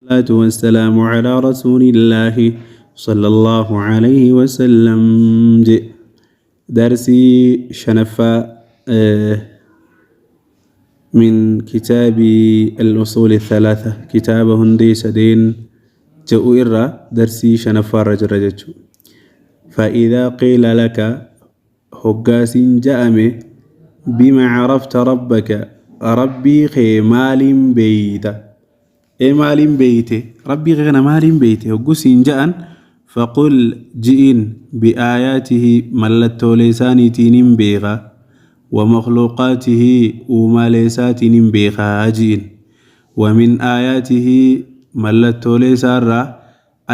الصلاة والسلام على رسول الله صلى الله عليه وسلم. درسي شنفة من كتاب الأصول الثلاثة، كتاب هندي سدين جاءوا إرى درسي شنفة رجل رجل. فإذا قيل لك، هقاس جأمه، بما عرفت ربك، ربي خي مال بيت ee maaliin beeyte, rabbii kee kana maaliin beeyte hogguu siin ja'an، فقل ji'iin، بآياته mallattoolee isaaniitiin beeka، ومخلوقاته uumaalee isaatiin beekaa ji'iin. ومن آياته mallattoolee isaarraa،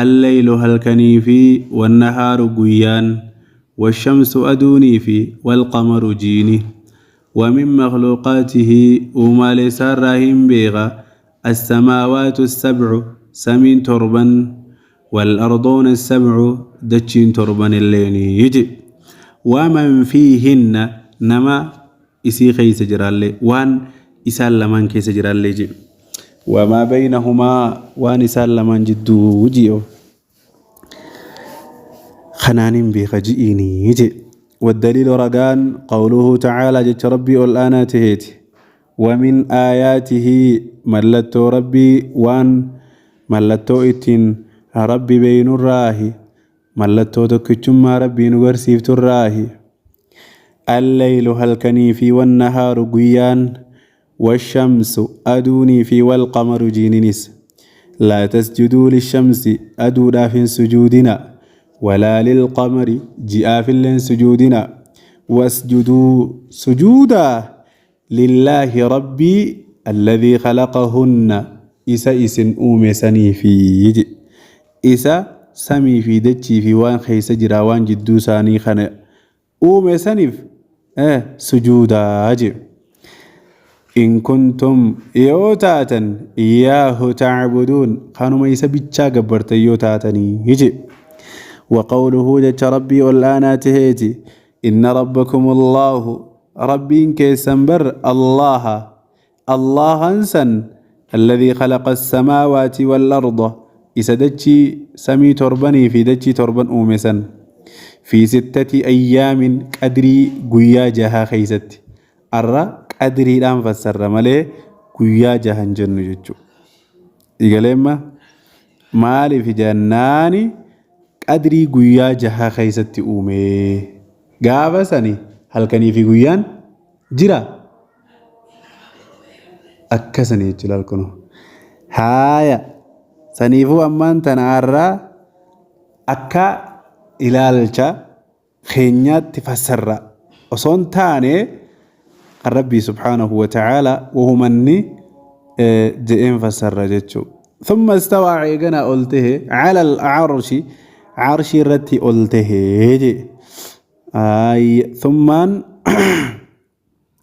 الليل halkanii fi والنهار guyyaan، والشمس aduunii fi والقمر jiini. ومن مخلوقاته uumaalee isaarraa hin beeka، السماوات السبع samiin torban، والأرضون السبع dachiin torban illeen يجي، ومن فيهن nama isii keeysa jiraallee, waan isaan lamaan keessa jiraallee ji، وما بينهما waan isaan lamaan jidduu ji'o kanaanin beeka ji'iinii je. والدليل رقان، قوله تعالى جت ربي الآن تهيت. ومن آياته ملتو ربي وان ملتو إتين ربي بين الراهي ملتو تكتشما ربي نغرسيفت الراهي، الليل halkanii fi والنهار guyyaan، والشمس aduunii fi والقمر jiininis. لا تسجدوا للشمس aduudhaaf sujuudina، ولا للقمر ji'aaf illeen sujuudina، واسجدوا sujuuda، لله ربي، الذي خلقهن isa isin uume sanii fi isa samii fi dachii fi waan keessa jira, waan jidduu isaanii kana uume saniif sujuudaa jedhu. إن كنتم yoo taatan، إياه تعبدون kanuma isa bichaa gabbartan yoo taatanii jedhu. وقوله jecha rabbii ol aanaa taheeti، إن ربكم الله rabbiin keessan bar الله allahan san، الذي خلق السماوات والأرض isa dachii samii torbanii fi dachii torban uume san، في ستة أيام qadrii guyyaa jahaa keeysatti. Arra qadriidhaan fassarra malee guyyaa jahan jennu jechuudha. Igaleemma maaliif jennaani, qadrii guyyaa jahaa keeysatti uume. Gaafa sani halkanii fi guyyaan jira akkasanii jechuudha halkanuu. Haaya, saniifuu ammaan tana har'aa akka ilaalcha keenyaatti fassarra osoo hin taane, kan rabbii سبحانه وتعالى wahumanni je'een fassarra jechuudha. ثم استوى eeganaa ol tahe، على العرش carshii irratti ol tahee je. ثم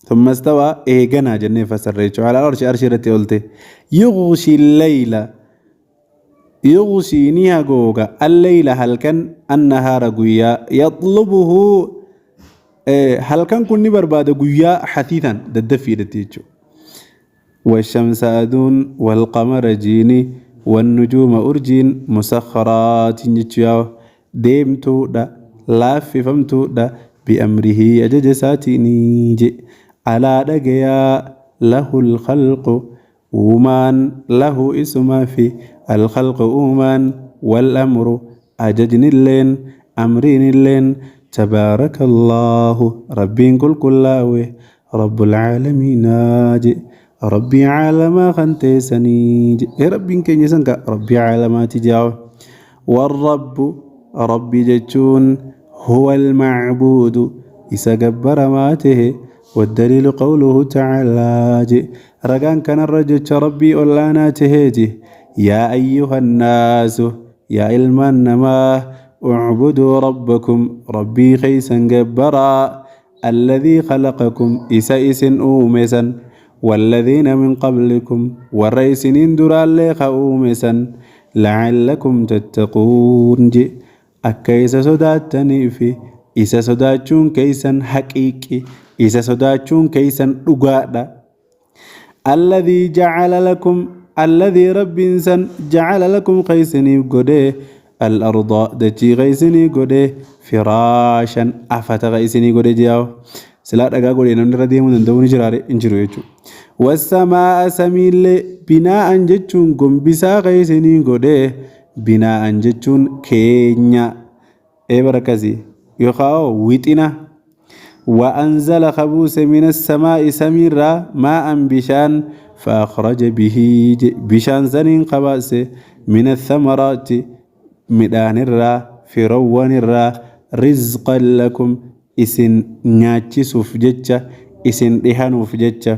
ثم استوى eeganaa jennee fassarra jechuudha. على العرش arshii irratti ol tahe. يغشي الليل يغشي ni hagooga، الليل halkan، النهار guyyaa، يطلبه halkan kun ni barbaada guyyaa، حثيثا daddaffiidhatti jechuudha. والشمس aduun، والقمر jiini، والنجوم urjiin، مسخرات jechuudha deemtuudha, laaffifamtuudha، بأمره ajaja isaatiini je. ألا dhagayaa، له الخلق uumaan، له isumaa fi، الخلق uumaan، والأمر ajajnilleen, amriinilleen. تبارك الله rabbiin qulqullaa'e، رب العالمين je, rabbii caalamaa kan teessanii je. Rabbiin keenya san ka rabbii caalamaati jaawa. والرب rabbi jechuun، هو المعبود isa gabbaramaa tahe. والدليل قوله تعالى je, ragaan kanarra jecha rabbii ol'aanaa taheeti، يا أيها الناس yaa ilmaan namaa، اعبدوا ربكم rabbii keeysan gabbaraa، الذي خلقكم isa isin uume san، والذين من قبلكم warra isiniin duraallee ka uume san، لعلكم تتقون je, akka isa sodaattanii fi isa sodaachuun keeysan haqiiqi, isa sodaachuun keeysan dhugaadha. الذي جعل لكم Alladhii Rabbiin san jacala lakum ka isiniif godhe al-arda dachii ka isinii godhe firaashan afata ka isinii godhe je'aaw. Silaa dhagaa godhee namni irra deemuu danda'u ni jiraare hin jiru jechuudha. Wassamaa'a samiillee binaa'an jechuun gombisaa ka isinii godhe binaa'an jechuun keenya ee barakasi yookaan wixina وأنزل خبوس من السماء سميرا ماء بشان فأخرج به بشان سنين قباس من الثمرات مدان الرا فروان الرا رزقا لكم isin nyaachisuuf jecha isin dhihanuuf jecha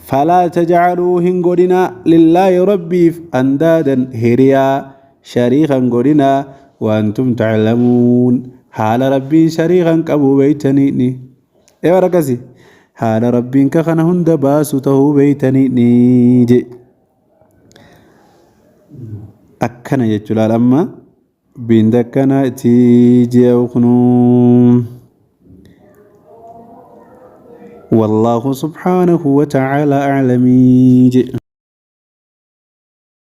falaa tajcaluu hin godhinaa lillaahi rabbiif andaadan hiriyaa shariikan godhinaa waantum taclamuun haala rabbiin shariikan qabu beeytaniini eewar akkasi haala rabbiin ka kana hunda baasu tahuu beeytaniini je akkana jechuu laal amma Binta akkana itti je'u kunuu. Wallaahu subhaanahu wa ta'ala a'lamii jedhe.